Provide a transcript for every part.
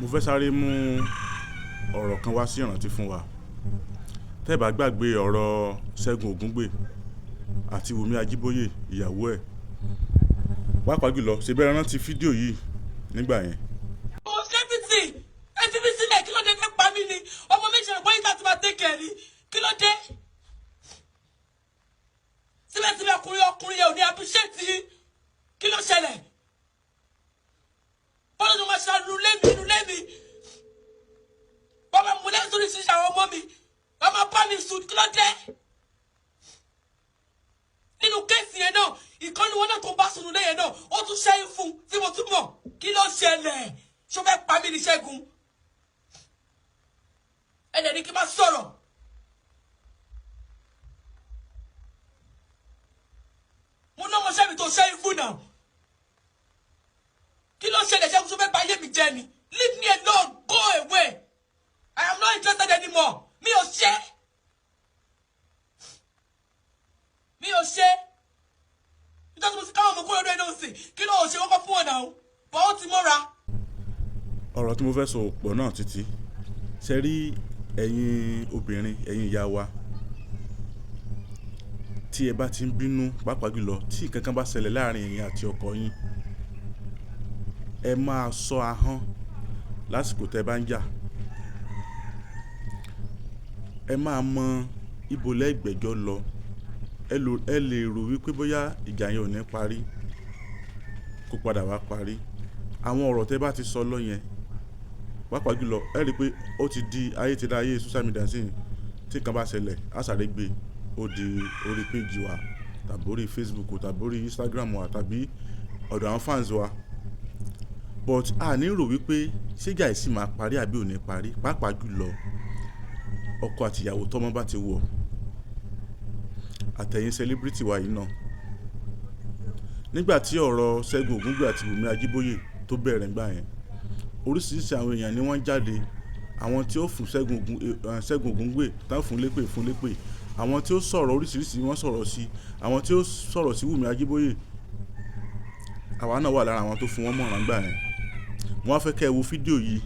Mo fẹ́ sáré mú ọ̀rọ̀ kan wá sí ìrántí fún wa. Tẹ́ ẹ bá gbàgbé ọ̀rọ̀ Ṣẹ́gun Ògúngbè àti Wùmí Ajíbóyè ìyàwó ẹ̀, pàápàá jùlọ ṣe bẹ́ẹ̀ rántí fídíò yìí nígbà yẹn. Mo ṣe títì, ẹ fi mí sílẹ̀. Kí ló dé? Fẹ́ pa mí ni? Ọmọ méjì rẹ̀ bóyá tí máa tẹ́kẹ̀ ni. Kí ló dé? Síbẹ̀síbẹ̀, ọkùnrin yẹn ò ní appreciate. Kí ló ṣẹlẹ̀? Bọ́lá ló máa ṣe nulẹ̀ mi, nulẹ̀ mi, wọ́n máa mú lẹ́yìn sórí ṣíṣe àwọn ọmọ mi, wọ́n máa bá mi sùn. Kí ló dé? Nínú case yẹn náà, ìkànnì wọn náà tó bá sùn nulẹ̀ yẹn náà, ó tún ṣẹ́yìn fún tí mo tún mọ̀. Kí ló ṣẹlẹ̀? Ṣó fẹ́ pa mí ní, Ṣẹ́gun? Ẹ dẹ̀ ní kí n má sọ̀rọ̀. Mo ní ọmọọṣẹ́ mi tó ṣẹ́yìn fún náà. Kí ló ṣẹlẹ̀, Ṣẹ́gun? Ṣó fẹ́ bà ayé mi jẹ́ ni? Leave me alone, go away. I am not interested anymore. Mi ò ṣe, mi ò ṣe. Nítorí mo ti káwọn ọmọ kúrò lórí ẹ̀ náà sì. Kí ló ṣe kọ́kọ́ fún ọ̀nà o bọ́ ó ti mọ́ra. Ọ̀rọ̀ tí mo fẹ́ sọ ò pọ̀ náà títí. Ṣe rí ẹ̀yin obìnrin, ẹ̀yin ìyá wa, tí ẹ bá ti ń bínú, pàápàá jùlọ tí nǹkan kan bá ṣẹlẹ̀ láàrin ẹ̀yin àti ọkọ yín, ẹ máa ṣọ́ ahọ́n lásìkò tẹ́ bá ń jà. Ẹ máa mọ ibo lẹ́gbẹ̀jọ́ lọ. Ẹ lè rò wípé bóyá ìjà yẹn ò ní parí, kó padà wá parí. Àwọn ọ̀rọ̀ tẹ́ bá ti sọ lọ yẹn, pàápàá jùlọ ẹ rí i pé ó ti di ayé, ti da ayé social media sí. Tí nǹkan bá ṣẹlẹ̀, á sáré gbé ó di orí page wa, tàbí orí Facebook, tàbí orí Instagram wa, tàbí ọ̀dọ̀ àwọn fans wa. But a ní rò wípé ṣéjà yìí sì máa parí àbí ò ní parí. Pàápàá jùlọ ọkọ àti ìyàwó tọ́mọ bá ti wọ̀, àtẹ̀yìn celebrity wa yìí náà. Nígbà tí ọ̀rọ̀ Ṣẹ́gun Ògúngbè àti Wùmí Ajíbóyè tó bẹ̀rẹ̀ nígbà yẹn, oríṣiríṣi àwọn èèyàn ni wọ́n jáde. Àwọn tí ó fún Ṣẹ́gun Ògúngbè tán fún lépè, fún lépè. Àwọn tí ó sọ̀rọ̀ oríṣiríṣi, wọ́n sọ̀rọ̀ sí. Àwọn tí ó sọ̀rọ̀ sí Wùmí Ajíbóyè, àwa náà wà lára àwọn tó fún wọn mọ̀ràn gbà yẹn. Wọ́n á fẹ́ kẹ́ ẹ wo fídíò yìí.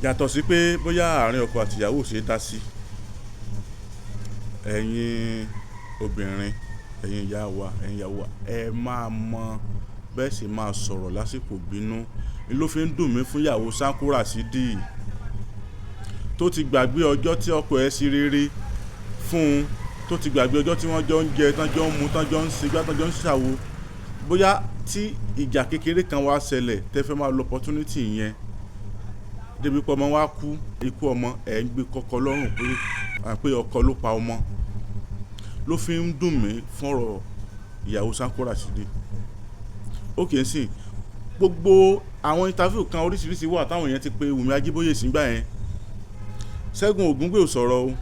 Yàtọ̀ sí pé bóyá àárín ọkọ àti ìyàwó ò ṣe é dá sí, ẹ̀yin obìnrin, ẹ̀yin ìyá wa, ẹ̀yin ìyàwó wa, ẹ máa mọ bẹ́ẹ̀ sì máa sọ̀rọ̀ lásìkò bínú. Ni ló fi ń dùn mí fún ìyàwó Sanko Rasidi tó ti gbàgbé ọjọ́ tí ọkọ ẹ̀ sí rere fún un, tó ti gbàgbé ọjọ́ tí wọ́n jọ ń jẹ, tán jọ ń mu, tán jọ ń ṣe gbá, tán jọ ń ṣàwo. Bóyá tí ìjà kékeré kan wá ṣẹlẹ̀, tẹ́ fẹ́ máa lo opportunity yẹn débi pé ọmọ wa kú, ikú ọmọ ẹ̀ ń gbé kọ́kọ́ lọ́rùn pé ọkọ ló pa ọmọ. Ló fi ń dùn mí fún ọ̀rọ̀ ìyàwó Sanko Rasidi. Ó kì í sìn gbogbo àwọn interview kan oríṣiríṣi wà táwọn èèyàn ti pe Wùmí Ajíbóyè sígbà yẹn. Ṣẹ́gun Ògúngbè ò sọ̀rọ̀ o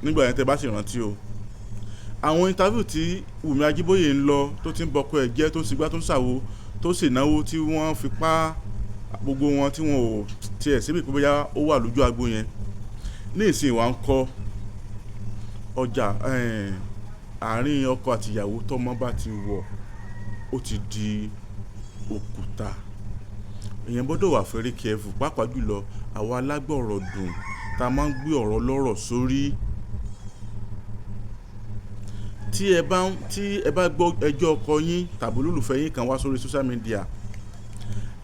nígbà yẹn, tẹ́ bá sì rántí o. Àwọn interview tí Wùmí Ajíbóyè ń lọ, tó ti ń bọkọ ẹ̀ jẹ́, tó ń sigbá, tó ń ṣàwo, tó sì náwó tí wọ́n fi pa gbogbo wọn, tí wọn ò tiẹ̀ síbi pé bóyá ó wà lójú agbo yẹn. Ní ìsìn wa ń kọ́ ọjà àárín ọkọ àti ìyàwó, tọ́mọ bá ti wọ̀, ó ti di òkúta. Èèyàn gbọ́dọ̀ wà very careful, pàápàá jùlọ àwa alágbọ̀rọ̀ dùn tá a máa ń gbé ọ̀rọ̀ lọ́rọ̀ sórí. Tí ẹ bá gbọ́ ẹjọ́ ọkọ yín tàbí olólùfẹ́ yín kan wá sórí social media,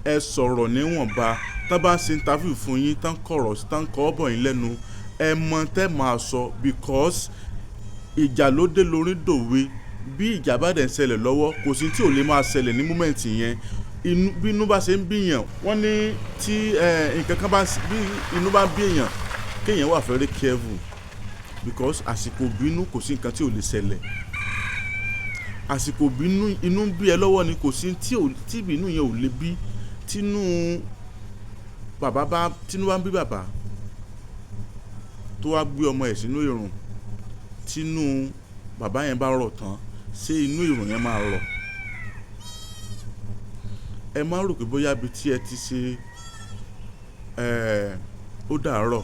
ẹ sọ̀rọ̀ níwọ̀nba. Tán bá ń ṣe interview fún yín, tán kọ̀rọ̀, tán kọ́ bọ̀ yín lẹ́nu, ẹ mọ tẹ́ máa sọ, because ìjà ló dé lórí dòwe. Bí ìjà bá dẹ̀ ń ṣẹlẹ̀ lọ́wọ́, kò sí tí ò lè máa ṣẹlẹ̀ ní moment yẹn. Inú bí inú bá ṣe ń bíyàn, wọ́n ní tí nǹkan kan bá, bí inú bá bí èèyàn, kéèyàn wà very careful, because àsìkò bínú, kò sí nǹkan tí ò lè ṣẹlẹ̀. Àsìkò bínú, inú ń bí ẹ lọ́wọ́ ni, kò sí tí ò tí ìbínú yẹn ò lè bí. Tínú bàbá bá, tínú bá ń bí bàbá tó wá gbé ọmọ ẹ̀ sínú ìrùn, tínú bàbá yẹn bá rọ̀ tán. Ṣé inú ìròyìn yẹn máa rọ̀? Ẹ má rò pé bóyá ibi tí ẹ ti ṣe ẹ ó dàárọ̀,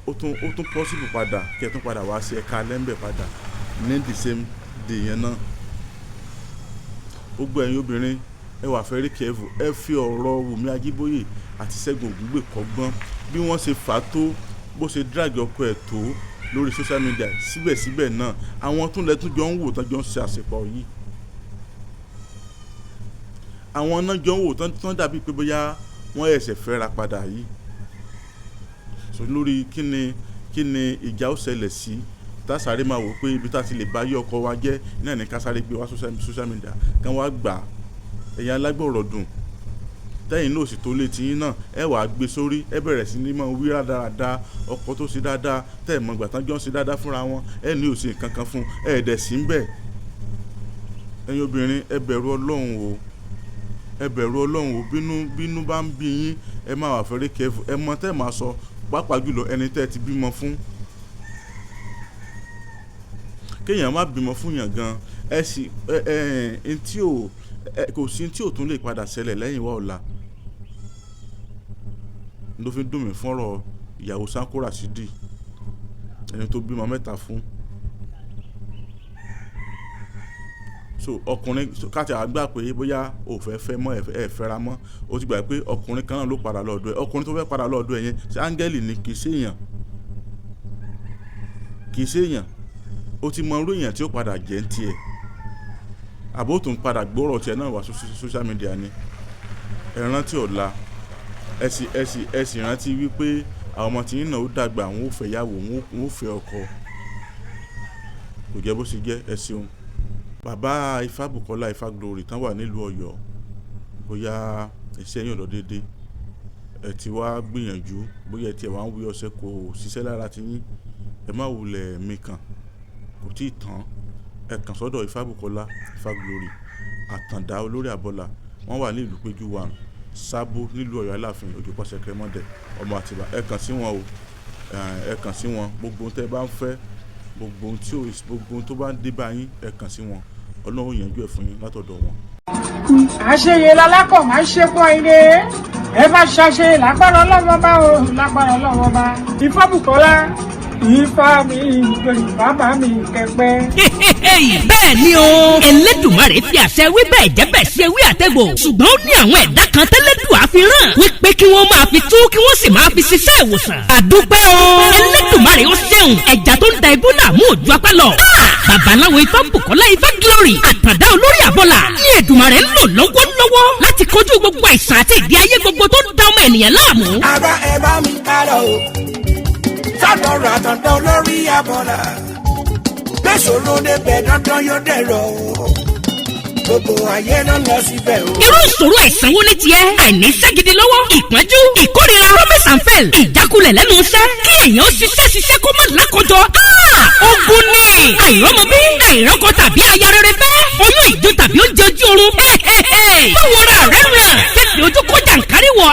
ó tún possible padà kí ẹ tún padà wá sí ẹ̀ka lẹ́ńbẹ̀ padà ní the same day yẹn náà. Gbogbo ẹ̀yin obìnrin, ẹ wà very careful. Ẹ fi ọ̀rọ̀ Wùmí Ajíbóyè àti Ṣẹ́gun Ògúngbè kọ́gbọ́n. Bí wọ́n ṣe fà á tó, bó ṣe drag ọkọ ẹ̀ tó lórí social media, síbẹ̀síbẹ̀ náà àwọn tún lẹ́tún jọ ń wò tán, jọ ń ṣe àṣepọ̀ yìí. Àwọn náà jọ ń wò tán tán, dàbí pé bóyá wọ́n ẹ̀sẹ̀ fẹ́ra padà yìí. So lórí kíni kíni ìjà ó ṣẹlẹ̀ sí tá a sáré máa wò pé ibi tá a ti lè bá yí ọkọ wa jẹ́ náà ní ká sáré gbé wá social media kán wá gbà á? Ẹ̀yin alágbọ̀rọ̀ dùn tẹ́yìn náà sì tó létí yín náà, ẹ wàá gbé sórí, ẹ bẹ̀rẹ̀ sí ní máa wí rádaràda. Ọkọ tó ṣe dáadáa, tẹ́ ẹ̀ mọ̀ gbà tán jọ ń ṣe dáadáa fúnra wọn, ẹ ní ò ṣe nǹkan kan fún ẹ, ẹ̀ dẹ̀ sí ń bẹ̀. Ẹ̀yin obìnrin, ẹ bẹ̀rù Ọlọ́run o, ẹ bẹ̀rù Ọlọ́run o. Bínú bínú bá ń bí yín, ẹ máa wà very careful. Ẹ mọ tẹ́ ẹ máa sọ, pàápàá jùlọ ẹni tẹ́ ẹ ti bímọ fún. Kéèyàn má bímọ fún yàn gan, ẹ sì ẹ ẹ ẹ tí ò ẹ kò sí tí ò tún lè padà ṣẹlẹ̀ lẹ́yìn wá ọ̀la. Ló fi ń dùn mí fún ọ̀rọ̀ ìyàwó Sanko Rasidi, ẹni tó bímọ mẹ́ta fún. So ọkùnrin káti àgbà pé bóyá ò fẹ́ fẹ́ mọ́, ẹ fẹ́ra mọ́, ó ti gbà pé ọkùnrin kan náà ló padà lọ́dọ̀ ẹ. Ọkùnrin tó fẹ́ padà lọ́dọ̀ ẹ yẹn, ṣé áńgẹ́lì ni? Kì í ṣe èèyàn, kì í ṣe èèyàn. Ó ti mọ irú èèyàn tí ó padà jẹ́ ń tiẹ̀, àbó tó ń padà gbọ́rọ̀ tiẹ̀ náà wá social media ni. Ẹ rántí ọ̀la, ẹ sì rántí wípé àwọn ọmọ tí yín náà ó dàgbà, wọn ó fẹ́ yàwó, wọn ó fẹ́ ọkọ. Kò jẹ́ bó ṣe jẹ́. Ẹ ṣeun. Bàbá Ifábùkọ́lá Ifá Glory tán wà nílùú Ọ̀yọ́, bóyá iṣẹ́ yín ò lọ déédé, ẹ ti wá gbìyànjú, bóyá ẹ tiẹ̀ wá ń wí ọṣẹ kò ṣiṣẹ́ lára ti yín, ẹ má wulẹ̀ mí kàn, kò tí ì tán. Ẹ kàn sọ́dọ̀ Ifábùkọ́lá Ifá Glory, Àtàndá olórí àbọ̀là. Wọ́n wà ní ìlú Péjú 1, Sábó, nílùú Ọ̀yọ́ Aláàfin, Òjòpá Sẹkẹrẹmọdẹ, ọmọ Àtìbà. Ẹ kàn sí wọn o, ẹ kàn sí wọn. Gbogbo ohun tẹ́ ẹ bá ń fẹ́, gbogbo ohun tí ò, gbogbo ohun tó bá ń dé bá yín, ẹ kàn sí wọn. Ọlọ́run ó yanjú ẹ̀ fún yín látọ̀dọ̀ wọn. Àṣeyẹ lalákọ̀ máa ń ṣe pọ́n ire. Ẹ bá ṣàṣe lágbára Ọlọ́wọ́ bá o, lágbára Ọlọ́wọ́ bá. Ifábùkọ́lá Ifá mi, bàbá mi kẹpẹ. Bẹ́ẹ̀ ni o, Elédùmarè fi àṣẹ wí bẹ́ẹ̀ jẹ́ bẹ́ẹ̀ ṣe wí àtẹ̀gbò, ṣùgbọ́n ó ní àwọn ẹ̀dá kan tẹ́lẹ̀dùn àfihàn wípé kí wọ́n máa fi tú, kí wọ́n sì máa fi ṣiṣẹ́ ìwòsàn. Àdúpẹ́ o, Elédùmarè ó ṣeun. Ẹja tó ń da ibú náà mú òjú apá lọ. Babaláwo Ifábùkọ́lá Ifá Glory, Àtàndá olórí àbọ̀là ní Èdùmarè ń lò lọ́wọ́lọ́wọ́ láti kojú gbogbo àìsàn àti ìdí ayé gbogbo tó ń da ọmọ ènìyàn láàmú. Ara ẹ bá mi ká lọ o sọ́dọ̀ Àtàndá olórí abọ́là. Gbèsòrò débẹ̀, dandan yóò dẹ̀rọ̀ o. Gbogbo ayé ló lọ síbẹ̀ o. Irú ìṣòro àìsàn wo ní tiẹ̀? Àìníṣẹ́ gidi lọ́wọ́, ìpọ́njú, ìkórira, promise and fail, ìjákulẹ̀ lẹ́nu iṣẹ́, kí èèyàn ṣiṣẹ́ ṣiṣẹ́ kó má lákòjọ. Ogun ni àìrọ́mọbí, àìrọ́kọ tàbí aya rere fẹ́, oyún ìjó tàbí oúnjẹ ojú oorun. Báwo ra rẹ̀ rẹ̀ fífi ojú kó jàǹkárí wọ̀?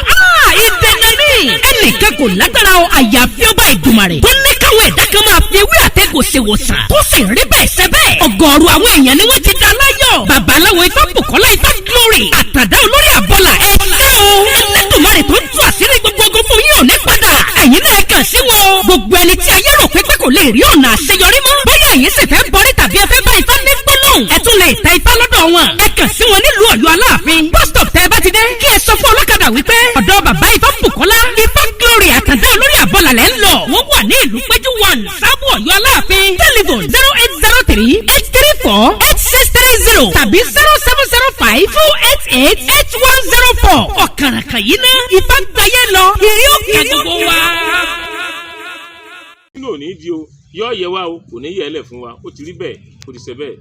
Ìdènà ni. Ẹnìkan kò lágbára o, àyàfi ọba Ìdùmarè tó ní káwọn ẹ̀dá kan máa fi ewé àtẹ̀gùn ṣèwòsàn, tó sì rí bẹ́ẹ̀ ṣe bẹ́ẹ̀. Ọ̀gọ̀ọ̀rọ̀ àwọn èèyàn ni wọ́n ti dá láyọ̀. Babaláwo Ifábùkọ́lá Ifá Glory, Àtàdá olórí àbọ̀là, ẹ ṣé o. Ẹlẹ́dùnmarè tó ń tú àṣírí gbogbo ogun fún yín ò ní padà. Ẹ̀yin náà kàn sí wọn. Gbogbo ẹni tí ayé rò pé pé kò lè rí ọ̀nà àṣeyọrí mọ́, bóyá ẹ̀yin sì fẹ́ bọrí tàbí ẹ fẹ́ bá Ifá ní gbólóhùn, ẹ tún lè tẹ Ifá lọ́dọ̀ wọn. Ẹ kàn sí wọn nílùú Ọ̀yọ́ Aláàfin bus stop. Tẹ́ ẹ bá ti dé, kí ẹ sọ fún ọlọ́kadà wípé ọ̀dọ̀ bàbá Ifábùkọ́lá Ifá Glory, Àtàndá olórí àbọ̀là lẹ́ ń lọ. Wọ́n wà ní ìlú Péjú 1, Sábò, Ọ̀yọ́ Aláàfin. Telephone 08038348630 tàbí 07052888104. Ọ̀kàràkàn yìí ná Ifá gbayé lọ, ìrí òkè gbogbo wa. Nínú òní di o, yọ yẹ wa o, kò ní yẹ ẹ lẹ fún wa. Ó ti rí bẹ́ẹ̀, ó ti ṣe bẹ́ẹ̀.